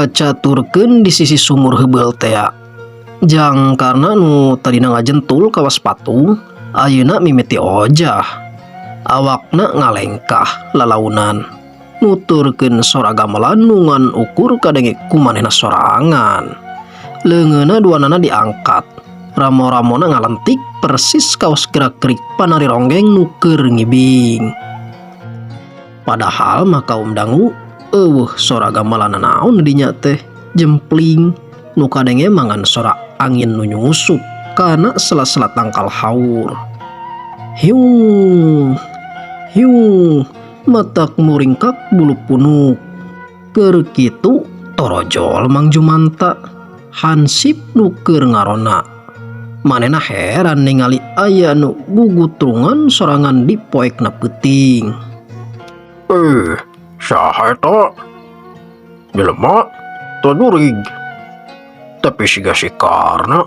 Kacaturkeun di sisi sumur heubeul tea. Jangkarna nu tadina ngajentul kawas patung, ayeuna mimiti ojah. Awakna ngalengkah lalaunan. Nuturkeun sora gamelan nu ngan ukur kadenge ku manehna sorangan. Leungeunna duanana diangkat. Ramo-ramona ngalentik persis kawas gerak-gerik panari ronggeng nu keur ngibing. Padahal mah kaum dangu eueuh sora gamelan nanaon di dinya teh jempling nu kadenge mah ngan sora angin nu nyusup kana sela-sela tangkal haur. Hiung hiung matak muringkak bulu punuk. Keur kitu torojol Mang Jumanta hansip nu keur ngarona. Manehna heran ningali aya nu gugutrungan sorangan di poekna peuting. Eh, saha eta? Jelema atau jurig? Tapi siga si Karna.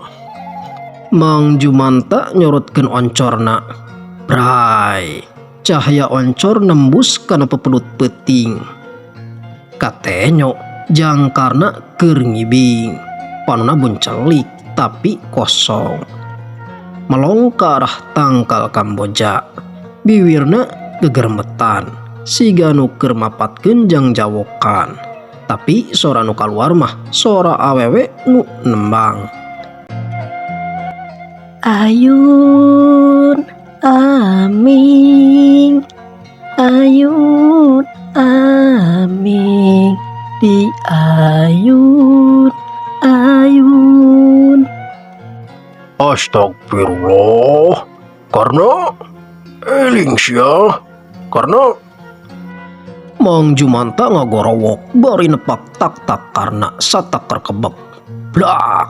Mang Jumanta nyorotkeun oncorna. Bray, cahaya oncor nembus kana pepedut peuting. Katenyo jangkarna keur ngibing. Panona buncelik tapi kosong. Melong ka arah tangkal kamboja. Biwirna gegermetan, siga nu keur mapatkeun jangjawokan. Tapi sora nu kaluar mah sora awewe nu nembang. Ayun aming ayun aming di ayun ayun. Astagfirullah. Karna eling sia. Karna Mang Jumanta ngagorowok bari nepak tak-tak karna satakar kebek. Blak.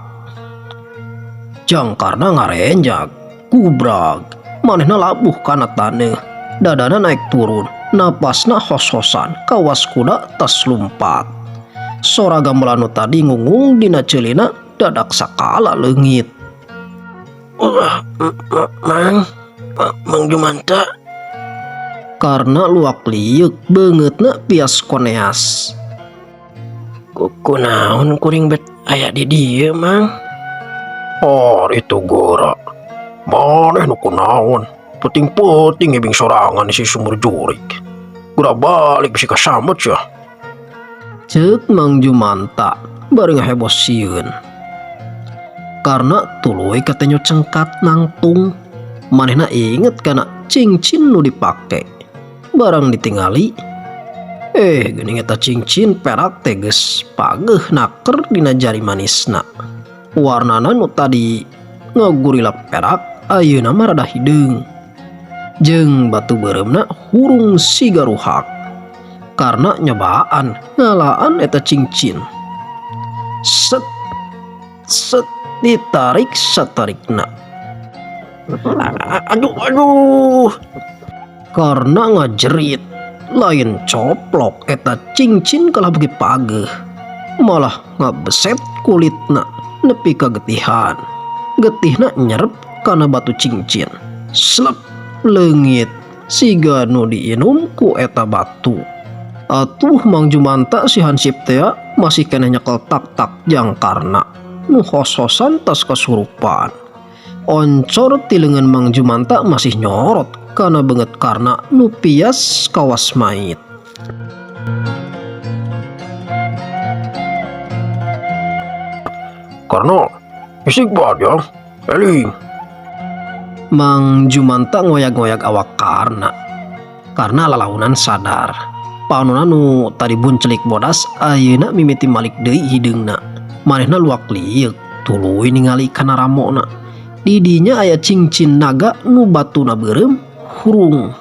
Jangkarna ngarenjag, gubrag, manehna labuh kana taneuh. Dadana naik turun, napasna hos-hosan, kawas kuda tas lumpat. Sora gamelan nu tadi ngungung dina ceulina dadak sakala leungit. Mang, Mang Jumanta. Karna luak lieuk beungeutna pias koneas. Kunaon kuring bet aya di dieu, Mang? Oh, itu gora. Maneh nu kunaon? Peuting-peuting ngibing sorangan di sumur jurig. Gura balik bisi kasambet sia. Ceuk Mang Jumanta bari ngahebos sieun. Karna tuluy katenyo cengkat nangtung. Manehna inget kana cincin nu dipake. Barang ditingali, geuning eta cincin perak teh geus pageuh naker dina jari manisna. Warnana nu tadi ngagurila perak ayeuna mah rada hideung. Jeung batu beureumna hurung siga ruhak. Karna nyobaan ngalaan eta cincin. Set set ditarik satarikna. Aduh, aduh. Karna ngajerit lain coplok eta cincin kalah beuki pageuh. Malah ngabeset kulitna nepi ka getihan. Getihna nyerep kana batu cincin. Slep leungit siga nu diinum ku eta batu. Atuh Mang Jumanta si hansip tea masih keneh nyekel tak-tak jangkarna. Nu hos-hosan tas kasurupan. Oncor ti leungeun Mang Jumanta masih nyorot kana beungeut Karna nu pias kawas mait. Karna istighfar ya, eling. Mang Jumanta ngoyag-ngoyag awak Karna. Karna lalaunan sadar. Panona nu tadi buncelik bodas ayeuna mimiti malik deui hideungna. Manehna luak lieuk tuluy ningali kana ramona. Di dinya aya cincin naga nu batuna beureum hurung.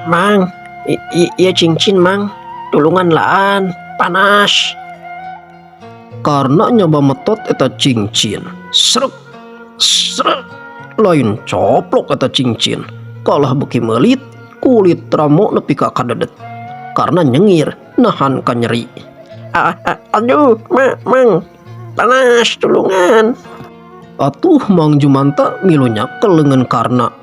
Mang, ieu cincin mang, tulungan laan, panas. Karna nyoba metot eta cincin. Srek, srek, lain coplok eta cincin. Kalah beuki meulit, kulit ramo nepi ka kadedet. Karna nyengir nahan ka nyeri. Aduh, mang, panas, tulungan. Atuh Mang Jumanta milu nyakel leungeun Karna.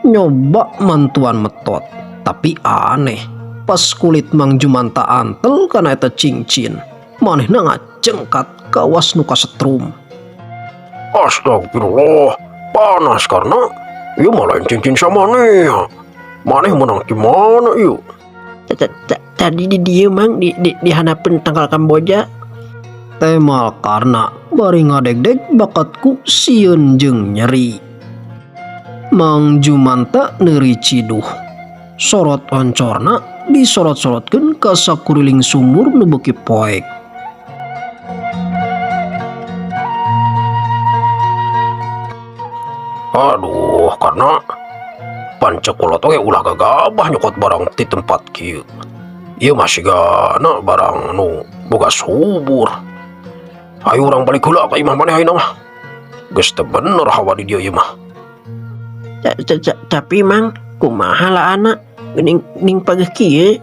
Nyoba mantuan metot, tapi aneh. Pas kulit Mang Jumanta antel kana eta cincin, manehna ngacengkat kawas nu kasetrum. Astagfirullah, panas karena ieu mah lain cincin samaneh. Maneh menang di mana ieu? Tadi di dieu, Mang, di handapeun tangkal kamboja. Temal Karna bari ngadegdeg bakat ku sieun jeung nyeri. Mang Jumanta neuri ciduh. Sorot oncorna disorot-sorotkeun ka sakuriling sumur nu beuki poek. Aduh, karena pan ceuk kolot oge ulah gagabah nyokot barang ti tempat kieu. Ieu mah sigana barang nu boga subur. Ayo urang balik heula ka imah maneh ayeuna mah. Geus teu bener hawa di dieu ieu mah. Tapi, Mang, kumaha laana geuning ning pageh kieu?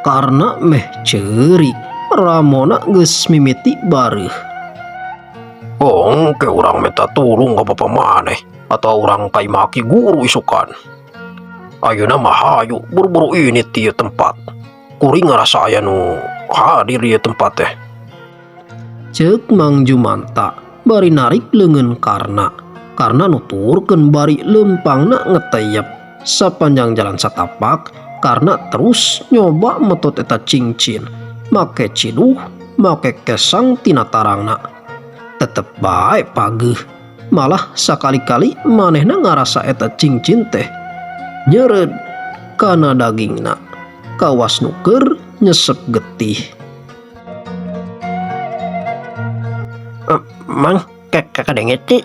Karna meh ceurik, ramona geus mimiti bareuh. Oh, engke urang minta tulung ka bapa maneh atau urang ka imah aki guru isukan. Ayeuna mah hayu buru-buru ini ti ieu tempat. Kuring ngarasa aya nu hadir di ieu tempat teh. Ceuk Mang Jumanta bari narik leungeun Karna. Karna nuturkeun bari leumpangna ngeteyep sapanjang jalan satapak. Karna terus nyoba metot eta cincin make ciduh, make kesang tina tarangna, tetep bae pageuh. Malah sakali-kali manehna ngarasa eta cincin teh nyered kana dagingna, kawas nu keur nyesep getih. Mang, kadenge teh?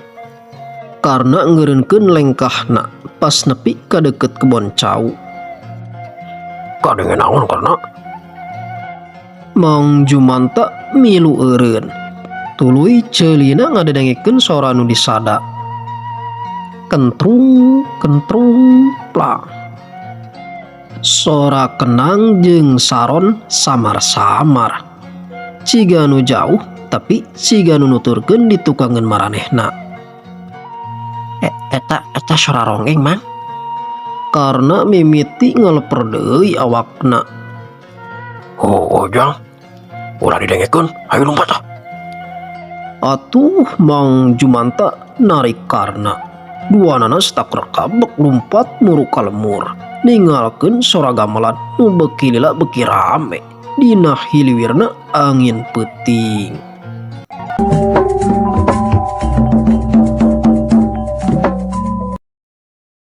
Karna ngeureunkeun lengkahna pas nepi ka deukeut kebon cau. Kadenge naon, Karna? Mang Jumanta milu eureun. Tuluy ceulina ngadengekeun sora nu disada. Kentrung, kentrung, plang. Sora kenang jeung saron samar-samar. Ciga nu jauh tapi ciga nu nuturkeun di tukangeun maranehna. Eta sora ronggeng, Mang. Karna mimiti ngaleper deui awakna. Oh, Jang. Ulah didengekeun, ayo lompat ah. Atuh Mang Jumanta narik Karna. Duanana satakrekabek lumpat muru ka lemur. Ningalkeun sora gamelan nu beuki lila beuki rame. Dina hiliwirna angin peuting.